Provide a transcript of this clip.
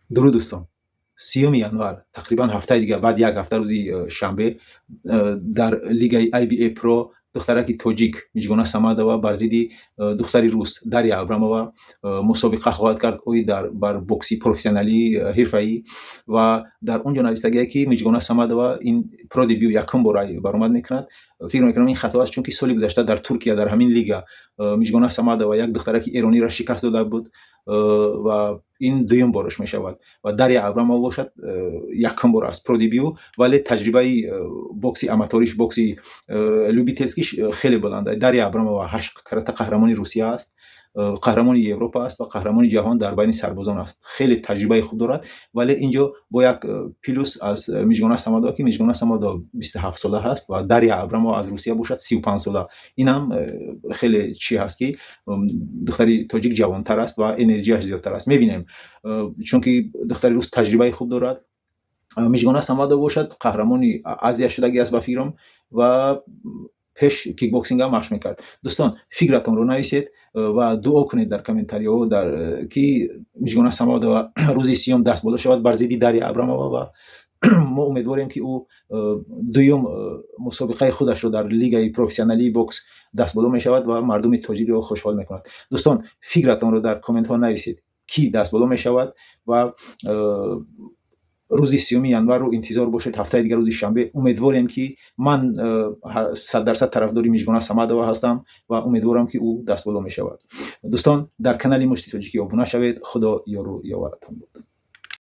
Дуруд, дӯстон! 30-юми январ, тақрибан ҳафтаи дигар, баъд як ҳафта, рӯзи шанбе, дар лигаи IBA Pro духтараки тоҷик Миҷгона Самадова бар зидди духтари рус Дарья Абрамова мусобиқа хоҳад кард оид дар бар бокси профессионалӣ, ҳирфаӣ. Ва дар он ҷо навистагие, ки Миҷгона Самадова ин pro debut, якум бор баромад мекунад. Фикр мекунам, ин хато аст, чунки соли гузашта дар Туркия дар ҳамин лига Миҷгона Самадова як духтараки эрониро шикаст дода буд ва ин дуюм бораш мешавад. Ва Дарья Абрамова бошад, якум бор аст, pro debut, вале таҷрибаи бокси аматориш, бокси любительский ш хеле баланд. Дарья Абрамова ҳашт карата қаҳрамони Русия аст, қаҳрамони Европа аст ва қаҳрамони ҷаҳон дар байни сарбозон аст. Хеле таҷрибаи хуб дорад, вале инҷо бо як плюс аз Миҷгона Самадова, ки Миҷгона Самадова 27-сола ҳаст ва Дарья Абрамова аз Русия бошад, 35-сола. Ин ҳам хеле чӣ ҳаст, ки духтари тоҷик ҷавонтар аст ва энергияш зиёдтар аст. Мебинем, чунки духтари рус таҷрибаи хуб дорад. Миҷгона Самадова бошад, қаҳрамони Азия шудагӣ аст ба фикрам ва пеш кикбоксинг ҳам машқ мекард. Дӯстон, фикратонро нависед ва дуо кунед дар комментариҳо дар ки Миҷгона Самадова рӯзи 30-юм даст боло шавад бар зидди Дарья Абрамова. Ва мо умедворем, ки ӯ дуюм мусобиқаи худашро дар лигаи профессионалии бокс даст боло мешавад ва мардуми тоҷикро хушҳол мекунад. Дӯстон, фикратонро дар комментҳо нависед, кӣ даст боло мешавад, ва рӯзи 30-юми январро интизор бошед, ҳафтаи дигар, рӯзи шанбе. Умедворем, ки ман 100% тарафдори Миҷгона Самадова ҳастам ва умедворам, ки ӯ дастболо мешавад. Дӯстон, дар канали Мушти Тоҷикӣ обуна шавед. Худо ёру ёваратон бод.